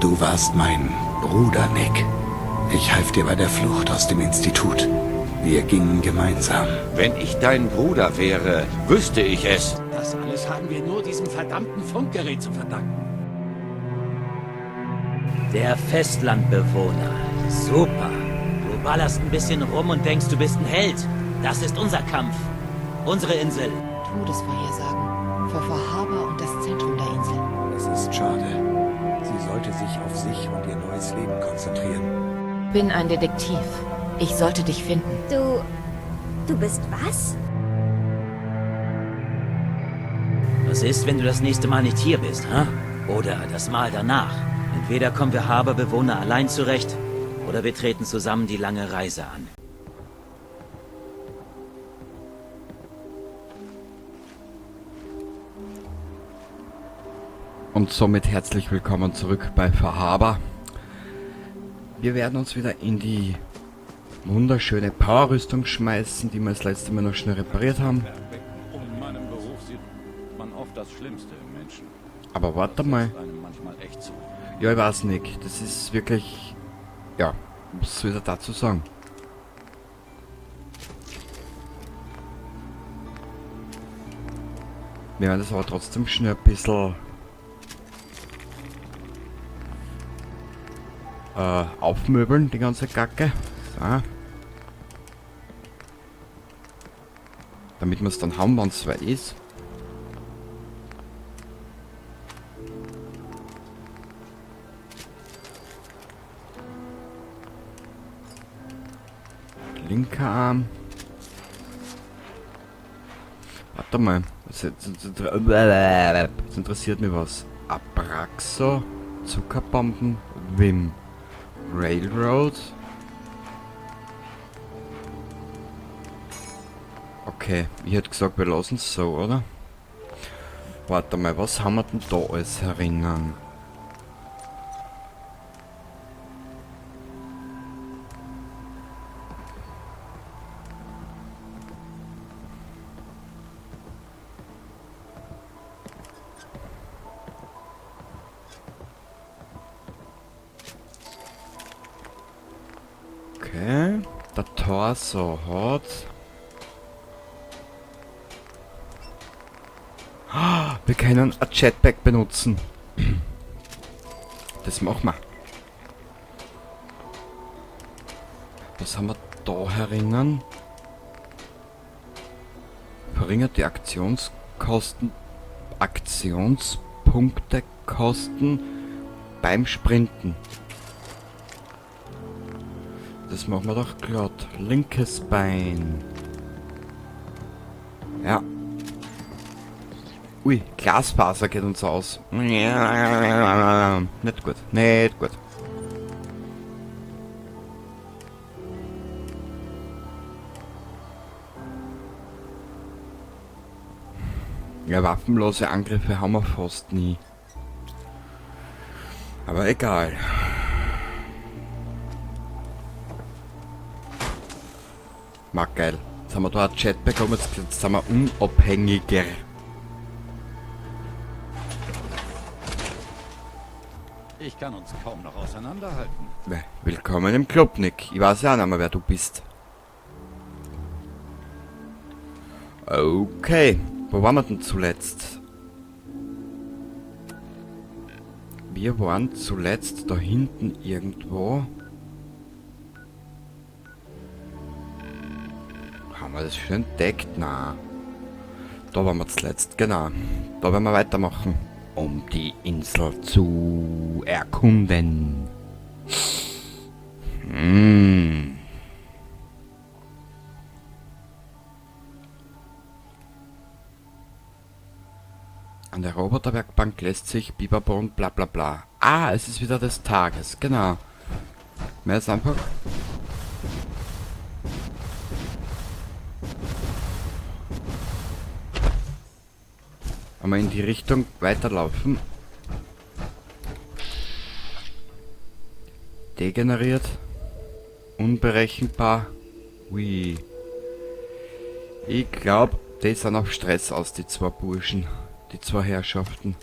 Du warst mein Bruder, Nick. Ich half dir bei der Flucht aus dem Institut. Wir gingen gemeinsam. Wenn ich dein Bruder wäre, wüsste ich es. Das alles haben wir nur diesem verdammten Funkgerät zu verdanken. Der Festlandbewohner. Super. Du ballerst ein bisschen rum und denkst, du bist ein Held. Das ist unser Kampf. Unsere Insel. Todesvorhersagen. Für Far Harbor und das Zentrum der Insel. Es ist schade. Sie sollte sich auf sich und ihr neues Leben konzentrieren. Bin ein Detektiv. Ich sollte dich finden. Du bist was? Was ist, wenn du das nächste Mal nicht hier bist, hä? Oder das Mal danach? Entweder kommen wir Harbor-Bewohner allein zurecht, oder wir treten zusammen die lange Reise an. Und somit herzlich willkommen zurück bei Far Harbor. Wir werden uns wieder in die wunderschöne Powerrüstung schmeißen, die wir das letzte Mal noch schnell repariert haben. In meinem Beruf sieht man oft das Schlimmste im Menschen. Aber warte mal. Setzt einem manchmal echt zu. Ja, ich weiß nicht. Das ist wirklich... Ja, was soll ich da dazu sagen? Wir werden das aber trotzdem schnell ein bisschen aufmöbeln, die ganze Kacke. So. Damit wir's dann haben, wenn's soweit ist. Linker Arm. Warte mal. Jetzt interessiert mich was. Abraxo, Zuckerbomben, Wim. Railroad. Okay, ich hätte gesagt, wir lassen's so, oder? Warte mal, was haben wir denn da alles herinnen? Okay, der Torso hat... Wir können ein Jetpack benutzen. Das machen wir. Was haben wir da herinnen? Verringert die Aktionskosten, Aktionspunktekosten beim Sprinten. Das machen wir doch glatt. Linkes Bein. Ja. Ui, Glasfaser geht uns aus. Nicht gut, nicht gut. Ja, waffenlose Angriffe haben wir fast nie. Aber egal. Mag geil. Jetzt haben wir da ein Jetpack bekommen, jetzt sind wir unabhängiger. Ich kann uns kaum noch auseinanderhalten. Willkommen im Club, Nick. Ich weiß ja auch nicht mehr, wer du bist. Okay. Wo waren wir denn zuletzt? Wir waren zuletzt da hinten irgendwo. Haben wir das schon entdeckt? Na. Da waren wir zuletzt, genau. Da werden wir weitermachen, um die Insel zu erkunden. An der Roboterwerkbank lässt sich Bibabo und bla bla bla. Ah, es ist wieder des Tages, genau. Mehr ist einfach... Einmal in die Richtung weiterlaufen. Degeneriert. Unberechenbar. Ui. Ich glaub, die sind auf Stress aus, die zwei Burschen. Die zwei Herrschaften.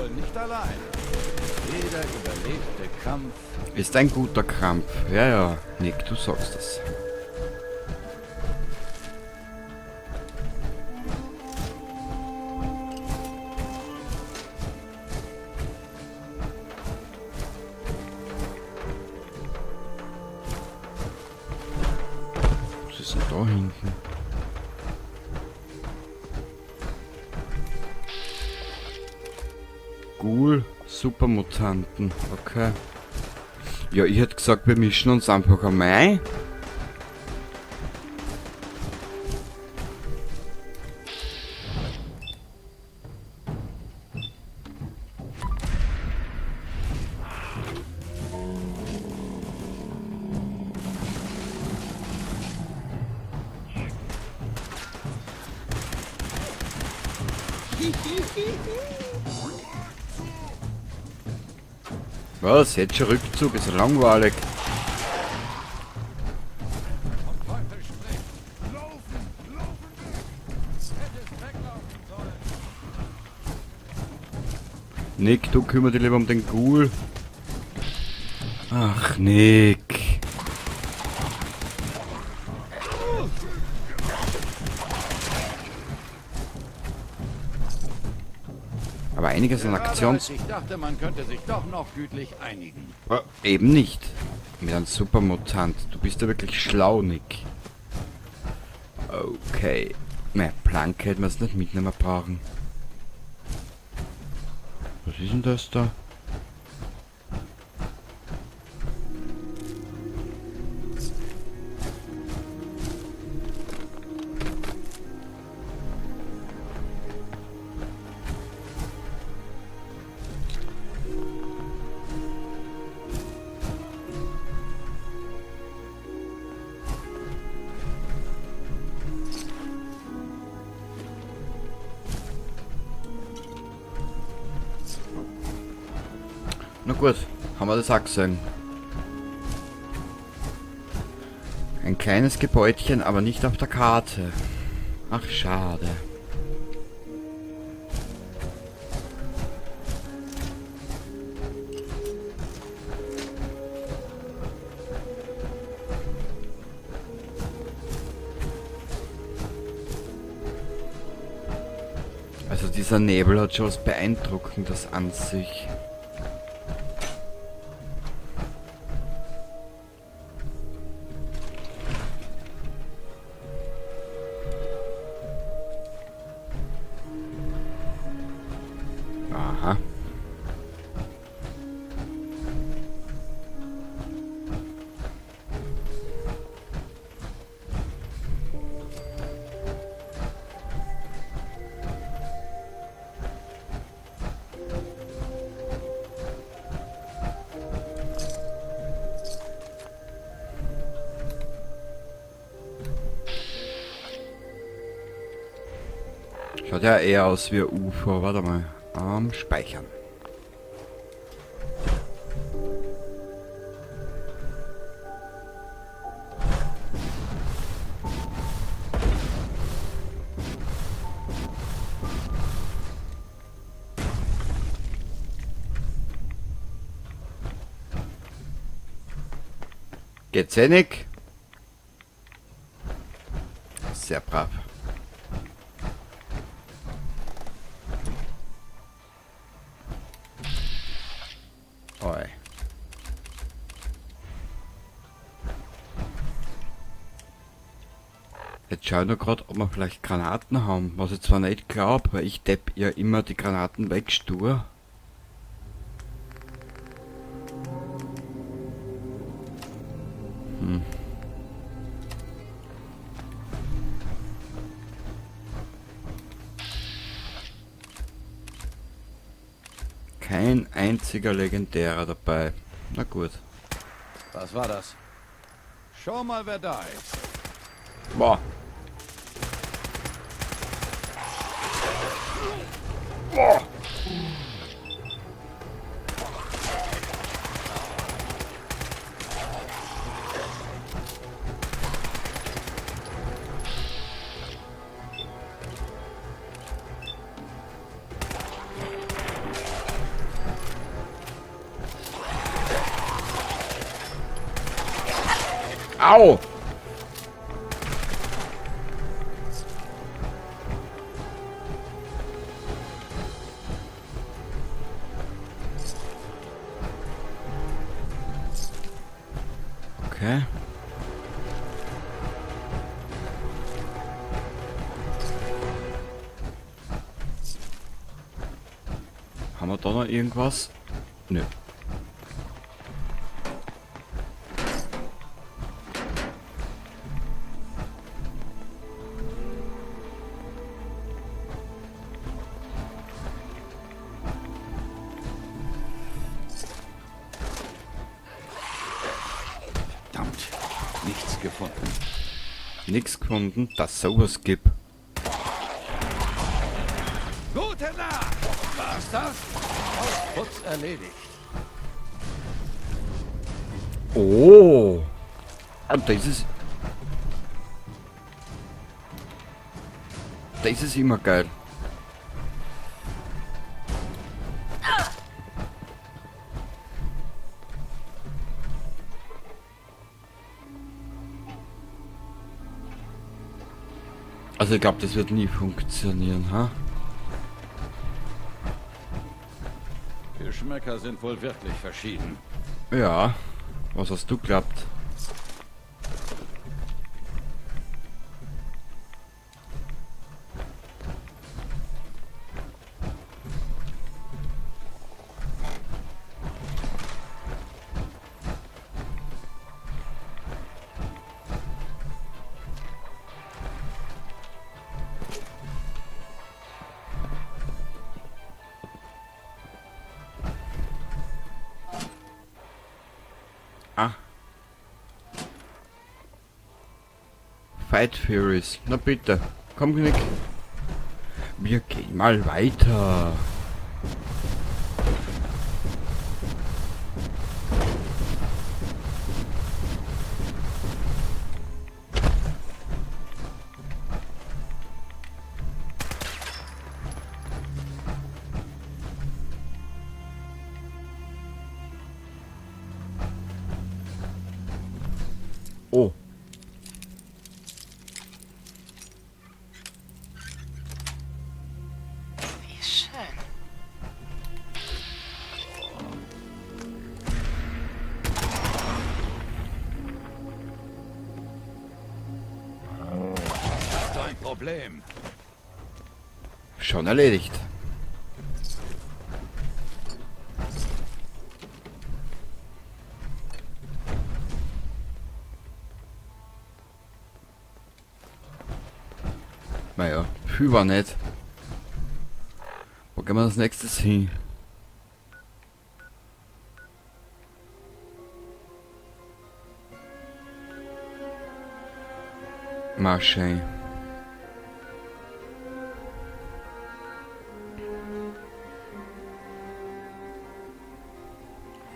wohl nicht allein. Jeder überlebte Kampf ist ein guter Kampf. Ja, ja, Nick, du sagst das. Was ist denn da hinten? Ghoul, Supermutanten, okay. Ja, ich hätte gesagt, wir mischen uns einfach einmal ein. Was? Jetzt schon Rückzug? Ist ja langweilig. Nick, du kümmere dich lieber um den Ghoul. Ach, Nick. Aber einiges an Aktions... Ich dachte, man könnte sich doch noch gütlich einigen. Ja, eben nicht. Mit einem Supermutant. Du bist ja wirklich schlau, Nick. Okay. Ne, Planke hätten wir es nicht mitnehmen brauchen. Was ist denn das da? Na gut, haben wir das auch gesehen. Ein kleines Gebäudchen, aber nicht auf der Karte. Ach, schade. Also dieser Nebel hat schon was Beeindruckendes an sich. Aha. Schaut ja eher aus wie ein UFO. Warte mal. Speichern. Geht's eh nicht? Sehr brav. Oi. Jetzt schau ich noch grad, ob wir vielleicht Granaten haben, was ich zwar nicht glaub, weil ich depp ja immer die Granaten weg stur. Kein einziger Legendärer dabei. Na gut. Was war das? Schau mal, wer da ist. Boah. Boah. Au! Okay. Haben wir da noch irgendwas? Nö. Verdammt, nichts gefunden. Nichts gefunden, dass sowas gibt. Gute Nacht! War's das? Putz erledigt. Oh! Und das ist... Das ist immer geil. Also ich glaube, das wird nie funktionieren, ha? Geschmäcker sind wohl wirklich verschieden. Ja, was hast du geglaubt? Ah. Fight Furies. Na bitte. Komm, Nick. Wir gehen mal weiter. Oh. Wie schön. Hast du ein Problem? Schon erledigt. Naja, viel war nicht. Wo gehen wir als nächstes hin? Marschei.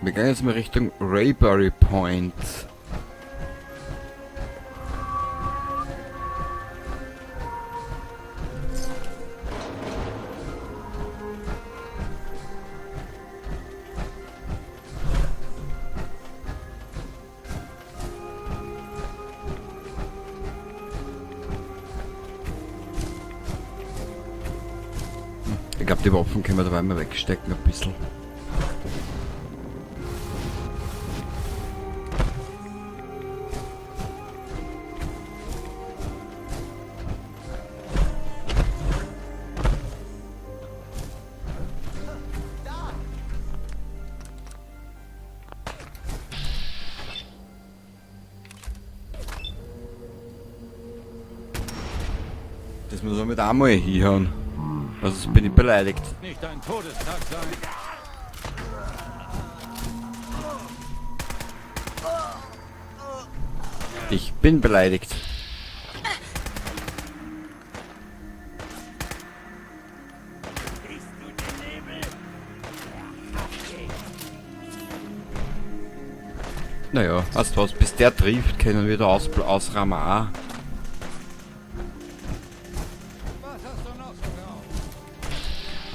Wir gehen jetzt mal Richtung Rayberry Point. Ich glaube, die Waffen können wir dabei mal wegstecken ein bisschen. Das muss man mit einmal hinhauen. Also bin ich beleidigt. Nicht dein Todestag sein. Ich bin beleidigt. Naja, weißt du was, bis der trifft, können wir da ausrammen auch.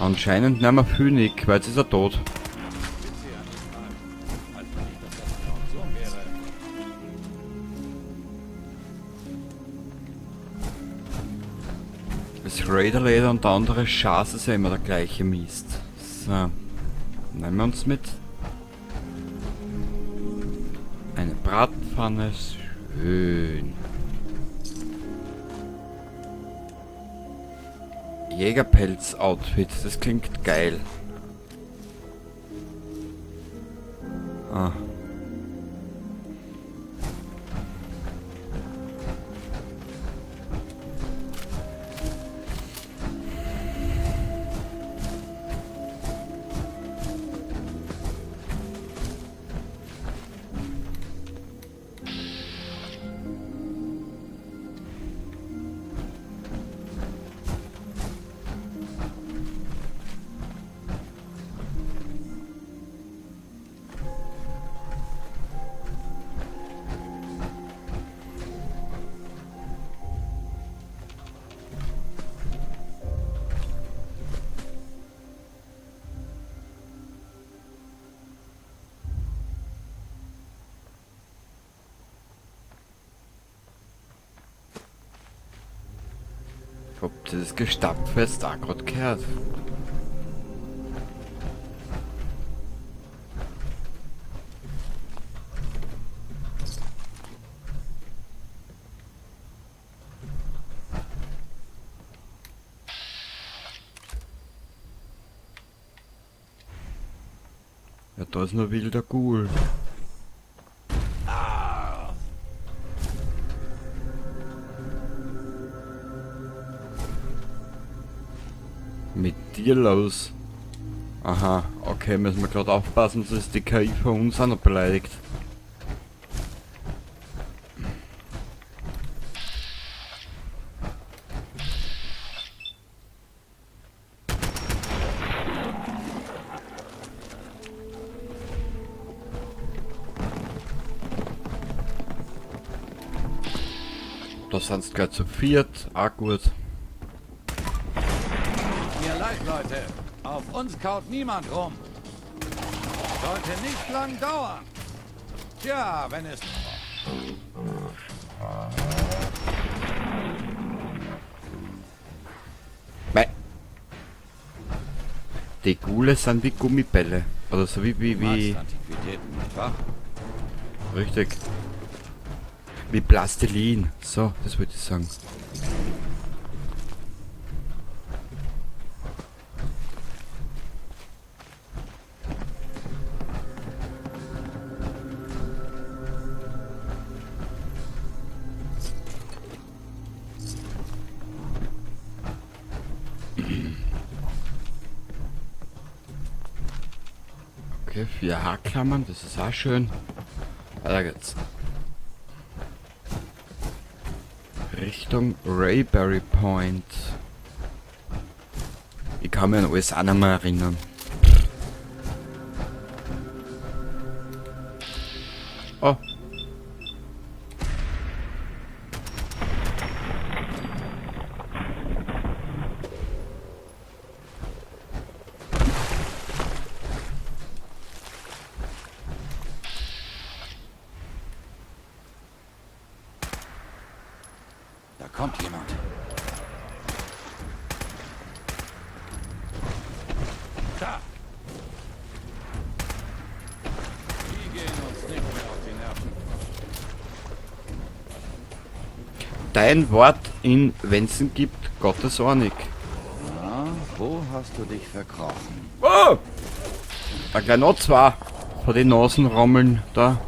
Anscheinend nehmen wir viel, weil jetzt ist er tot. Das Raiderleder und der andere Schaß ist ja immer der gleiche Mist. So. Nehmen wir uns mit. Eine Bratpfanne. Schön. Jägerpelz-Outfit. Das klingt geil. Ah. Ob das Gestapf jetzt auch grad gehört. Ja, da ist nur wilder Ghoul. Mit dir los. Aha, okay, müssen wir gerade aufpassen, sonst ist die KI von uns auch noch beleidigt. Da sind's gleich zu viert, auch gut. Mir leid, Leute. Auf uns kaut niemand rum. Sollte nicht lang dauern. Tja, wenn es... Mei. Die Ghule sind wie Gummibälle. Oder so wie Du magst Antiquitäten, nicht wahr? Richtig. Wie Plastilin. So, das wollte ich sagen. Okay, 4 Haarklammern, das ist auch schön. Weiter geht's. Richtung Rayberry Point. Ich kann mich an alles auch nicht mehr erinnern. Oh. Da kommt jemand. Da! Die gehen uns nicht mehr auf die Nerven. Dein Wort in Wenzen gibt Gottes Ornig. Na, wo hast du dich verkrochen? Oh! Da gleich noch zwei vor den Nasenrammeln da.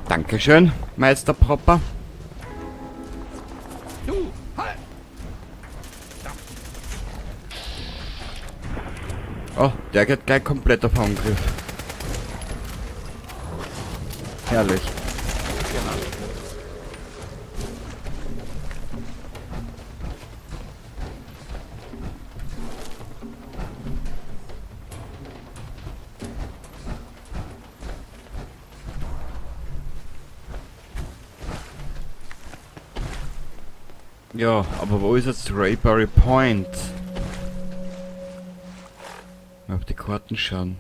Dankeschön, Meister Propper. Du, halt! Oh, der geht gleich komplett auf Angriff. Herrlich. Ja, aber wo ist jetzt Rayberry Point? Mal auf die Karten schauen.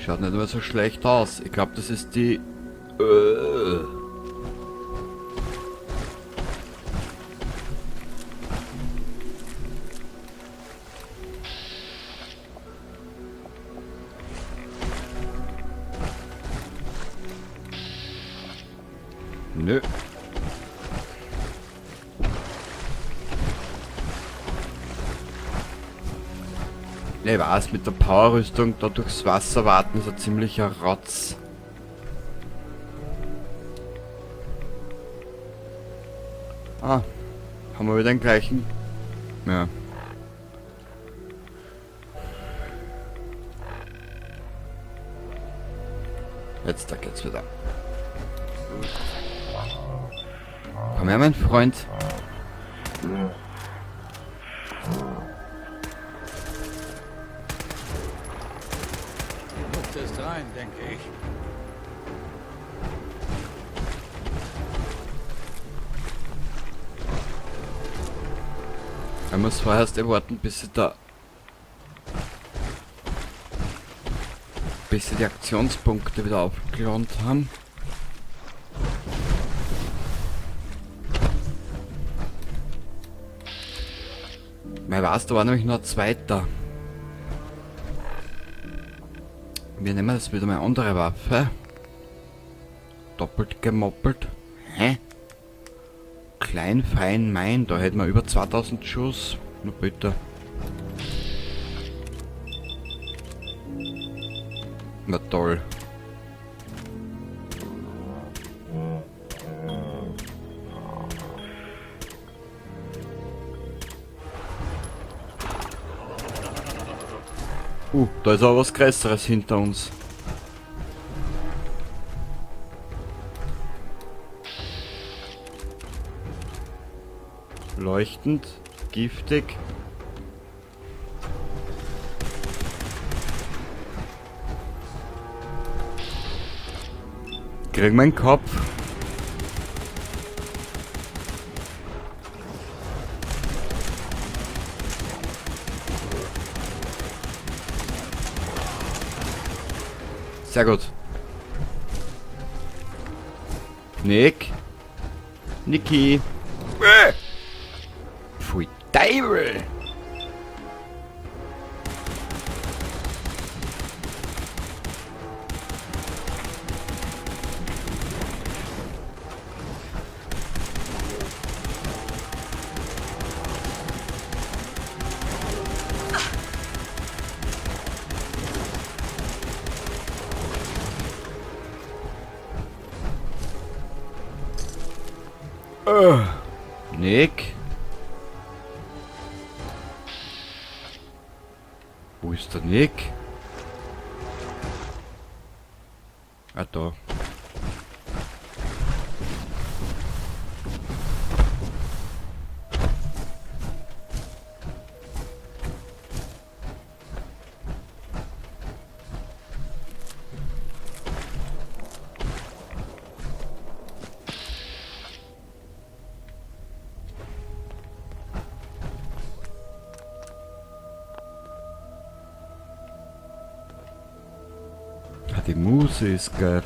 Schaut nicht mehr so schlecht aus. Ich glaube, das ist die... Nö. Ne, was mit der Powerrüstung da durchs Wasser warten ist ein ziemlicher Rotz. Ah, haben wir wieder den gleichen? Ja. Jetzt, da geht's wieder. Komm her, mein Freund. Die Luft ist rein, denke ich. Ich muss vorher erst warten, bis sie da... bis sie die Aktionspunkte wieder aufgeräumt haben. Weil was, da war nämlich noch ein zweiter. Wir nehmen jetzt wieder mal eine andere Waffe. Doppelt gemoppelt. Hä? Klein, fein, mein. Da hätten wir über 2000 Schuss. Na bitte. Na toll. Da ist auch was Größeres hinter uns. Leuchtend, giftig. Krieg meinen Kopf. Sehr gut. Nick. Niki. Pfui Teufel. Nick? Wo ist der Nick? Ah, da. Die Muse ist geil.